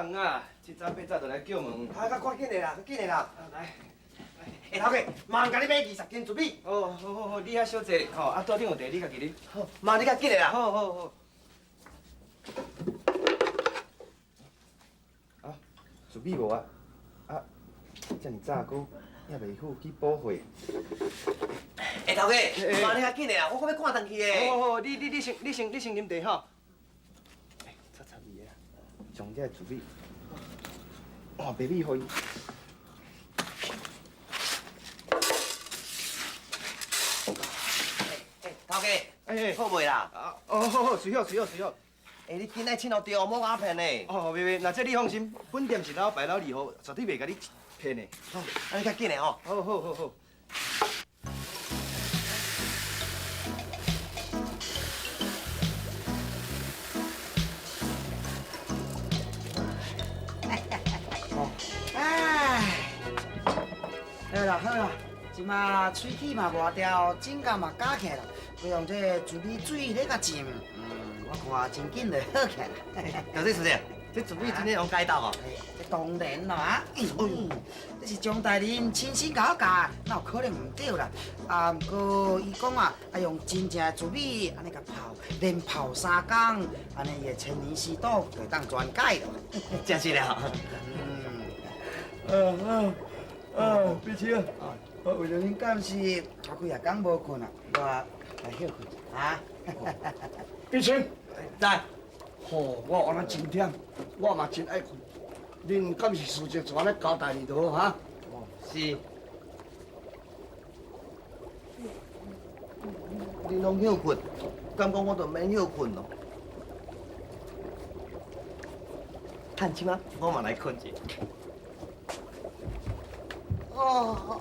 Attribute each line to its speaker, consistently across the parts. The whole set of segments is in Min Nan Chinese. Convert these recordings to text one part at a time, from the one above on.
Speaker 1: 人啊，七早八早就來叫門。
Speaker 2: 啊，較趕緊的啦，較緊的啦。
Speaker 1: 啊，來。
Speaker 2: 欸，頭家，麻煩共你買20斤糯米。
Speaker 1: 哦，好好好，你遐小坐，吼，啊，桌頂有茶，你家己啉。
Speaker 2: 好，麻煩你較緊的啦。
Speaker 1: 好好好。啊，糯米無啊？啊，遮爾早閣猶未好去補貨。
Speaker 2: 欸，頭家，麻煩你較緊的啦，我閣欲趕轉去的。
Speaker 1: 好好好，你先啉茶吼。欸，擦擦味的，將這个糯米，換白米予伊。
Speaker 2: 頭家，
Speaker 1: 欸，
Speaker 2: 好袂啦？
Speaker 1: 啊，哦，好好，隨好隨好隨好。
Speaker 2: 欸，你緊愛凊予著，莫共我騙呢。
Speaker 1: 哦，袂袂，若這你放心，本店是老牌老字號，絕對袂共你騙的。
Speaker 2: 好，按呢較緊的吼。
Speaker 1: 好好好好。
Speaker 3: 唉，好啦好啦，這馬喙齒嘛磨掉，指甲嘛咬起來啦，閣用這糯米水咧共浸，我看真緊就好起來啦。
Speaker 2: 到底師姐，這糯米真的用解毒哦？
Speaker 3: 這當然啦，這是張大人親身共我教，哪有可能毋對啦？啊，毋過伊講啊，愛用真正的糯米，按呢共泡，連泡3工，按呢伊的千年屍毒就會當全解咯。
Speaker 2: 真是了。
Speaker 3: 碧清，我為著恁監視，我幾若工無睏啊，我來歇睏啊。
Speaker 4: 碧清，
Speaker 2: 在。
Speaker 4: 吼，我原來真忝，我嘛真愛睏。恁敢是事情做按呢交代你就好哈？
Speaker 2: 哦，是。恁攏歇睏，敢講我就免歇睏咯？趁這馬，我嘛來睏一下。哦。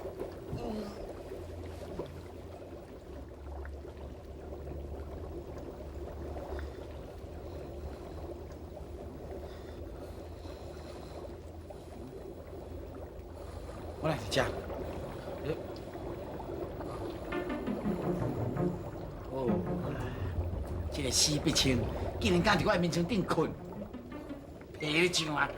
Speaker 3: 我來佇遮。哦，這个死碧清竟然敢佇我的眠床頂睏，皮咧上啊！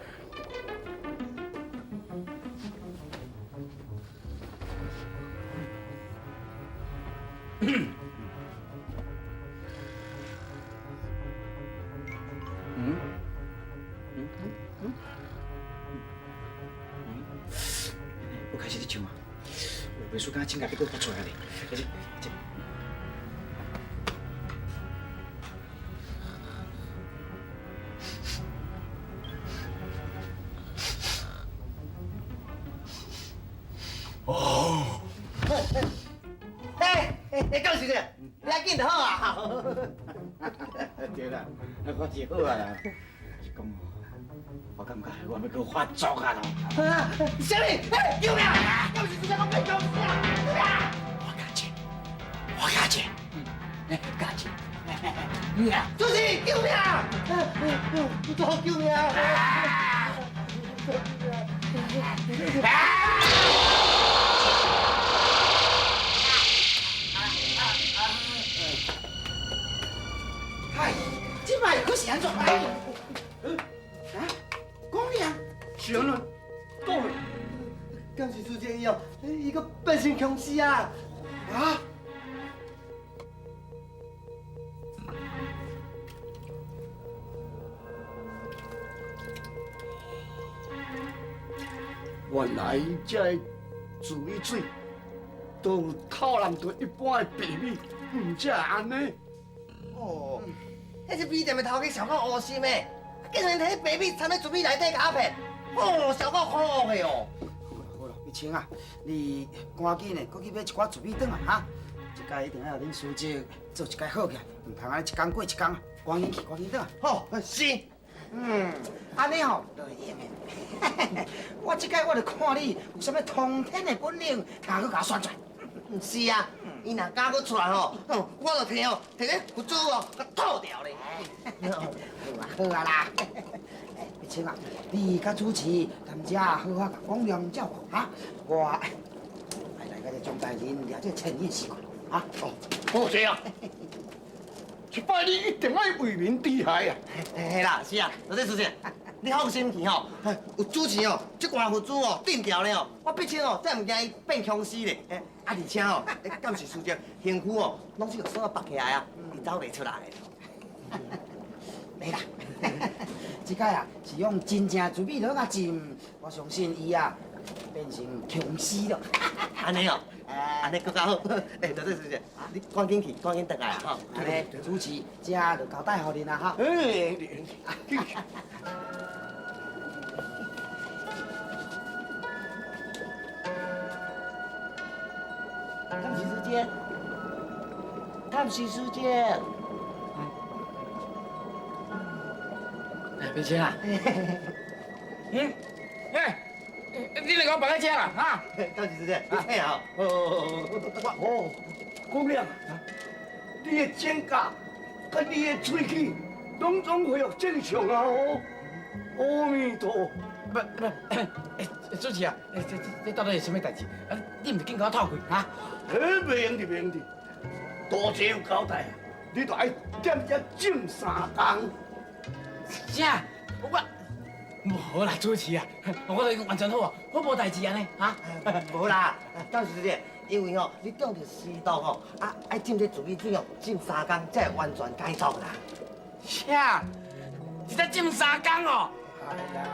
Speaker 3: 又開始咧唱啊！有袂輸敢穿家己閣發出來咧，這這。
Speaker 4: 哦。
Speaker 2: 欸欸，講實的，你較緊就好啊。
Speaker 3: 對啦，我是好啊啦。是講，我感覺我欲閣發作啊咯。
Speaker 2: 啥物？欸，救命！敢是真正講欲救命？救命！
Speaker 3: 我加錢，我加錢，加錢。
Speaker 2: 主持，救命！救命！
Speaker 3: 嗨，這擺閣是按怎？哎，啊，講你啊，
Speaker 4: 是按怎？講咧。
Speaker 2: 敢是主持伊哦，伊閣變成殭屍啊！
Speaker 3: 啊？
Speaker 4: 原來這个糯米水都有透人對一般的白米，毋才會按呢。
Speaker 2: 哦，彼是米店的頭家上夠烏心的，竟然提白米摻佇糯米內底共我騙，哦，上夠可惡的哦。
Speaker 3: 好啦好啦，碧清啊，你趕緊的，閣去買一寡糯米轉來哈。這擺一定愛予恁師叔做一擺好起來，毋通按呢一工過一工啊。趕緊去，趕緊轉來。
Speaker 2: 好，是。
Speaker 3: 按呢吼就會用的。我這擺我就看你有啥物通天的本領，通閣共我選出來。
Speaker 2: 是啊，伊若敢閣出來吼，我就提哦，提个佛珠哦，共吐掉咧。
Speaker 3: 好啊好啊啦，碧清啊，你佮主持踮遮好好共廣亮照顧哈，我愛來共這張大人掠這千年屍骨啊。
Speaker 4: 哦，好謝啊！這擺你一定愛為民除害啊！
Speaker 2: 嘿啦，是啊，老師主持。你放心去吼，有主持哦，這罐佛珠哦，鎮牢咧哦，我必清哦，才毋驚伊變僵屍咧。啊，而且哦，敢是師姐身軀哦，攏是用鎖縛起來啊，伊走袂出來。
Speaker 3: 袂啦，這擺啊是用真正糯米落共浸，我相信伊啊變成僵屍咯。
Speaker 2: 按呢哦，按呢閣較好。欸，多謝師姐，你趕緊去，趕緊轉來吼。
Speaker 3: 按呢，主持這就交代予恁啦哈。
Speaker 4: 哎，
Speaker 2: 敢是師姐？敢是師姐？
Speaker 5: 哎，碧清啊，嗯，哎，你來給我綁在這啦，哈？
Speaker 2: 敢是師姐？你聽哦。
Speaker 4: 哦，姑娘，你的指甲佮你的喙齒，攏總恢復正常啊！哦，阿彌陀佛。
Speaker 5: 不不，欸，主持啊，這到底是啥物代誌？啊，你毋是緊共我透氣哈？
Speaker 4: 欸，袂用得，袂用得，多謝有交代，你著愛踮遮浸三工。
Speaker 5: 啥？我無啦，主持啊，我都已經完全好啊，我無代誌按呢，哈？
Speaker 2: 無啦，敢是師姐，因為吼，你中著屍毒吼，啊，愛浸這糯米水哦，浸三工才會完全解毒啦。
Speaker 5: 啥？是才浸三工哦？
Speaker 4: 哎呀，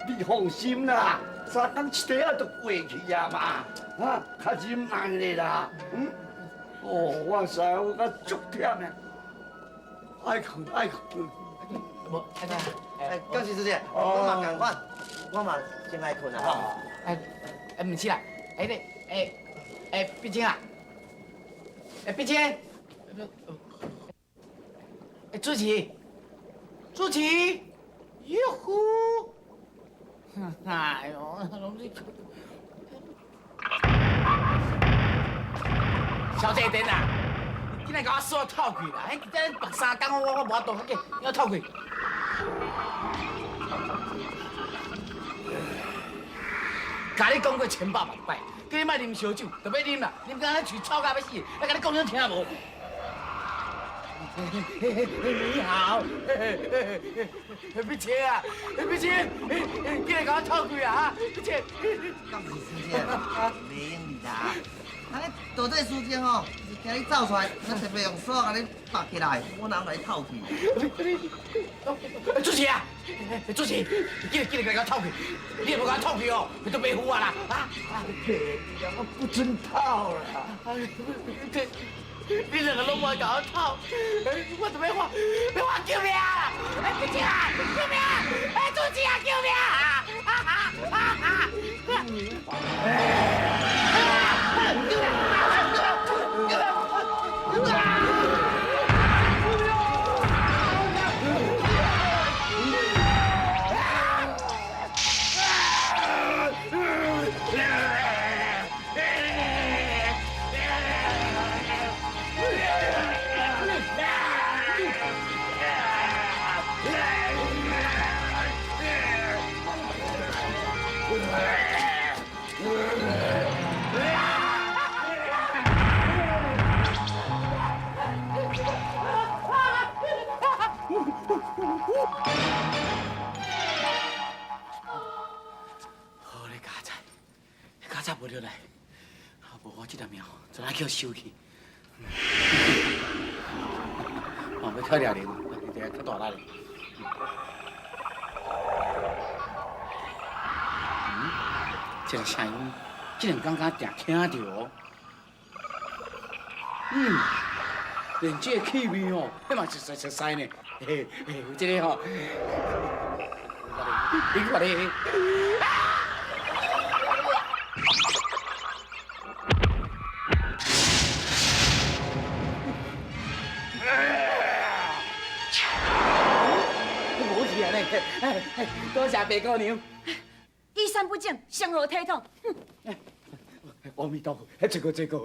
Speaker 4: 你放心啦，三工一塊仔就過去啊嘛，啊，較忍耐的啦，嗯。哦，我知我較足忝的，愛睏愛睏。
Speaker 5: 無，
Speaker 2: 哎，敢是師姐，我嘛仝款，我嘛真愛睏啊吼。
Speaker 5: 哎，哎，毋是啦，哎你，哎，哎，碧清啊，哎，碧清，哎，主持，主持，喲呼，哎喲，攏是，小姐等啊，你竟然共我锁透氣啦！哎，這縛三工，我無法度，緊，我透氣。共你講過千百萬擺，叫你莫啉燒酒，就欲啉啦，啉到安尼喙臭甲欲死，我共你講你攏聽無？你好，碧清啊，碧清，竟然共我透氣啊！哈，碧清，
Speaker 2: 敢是師姐，袂用得啦。啊！你到底師姐吼，是驚你走出來，我特別用鎖共你縛起來，我哪有來透氣？
Speaker 5: 主持啊，主持，緊緊來共我透氣，你若無共我透氣哦，你都袂赴啊啦！啊！
Speaker 4: 我不准透啦！
Speaker 5: 你兩個攏無愛共我透，我就欲喊，欲喊救命啊！哎，碧清啊，救命！哎，主持啊，救命啊！啊啊啊！救命！救命！救命！好咧，家仔，家仔無落來，啊，無我這條命就來叫收去。哦，欲跳掠人，你較大力。嗯，這個聲音，這兩工敢定聽著哦。嗯，連這個氣味哦，彼嘛是熟熟悉呢。嘿，嘿，有這個吼，你看咧。無去啊咧！多謝白姑娘。
Speaker 6: 衣衫不整，成何體統？
Speaker 5: 阿彌陀佛，這個這個。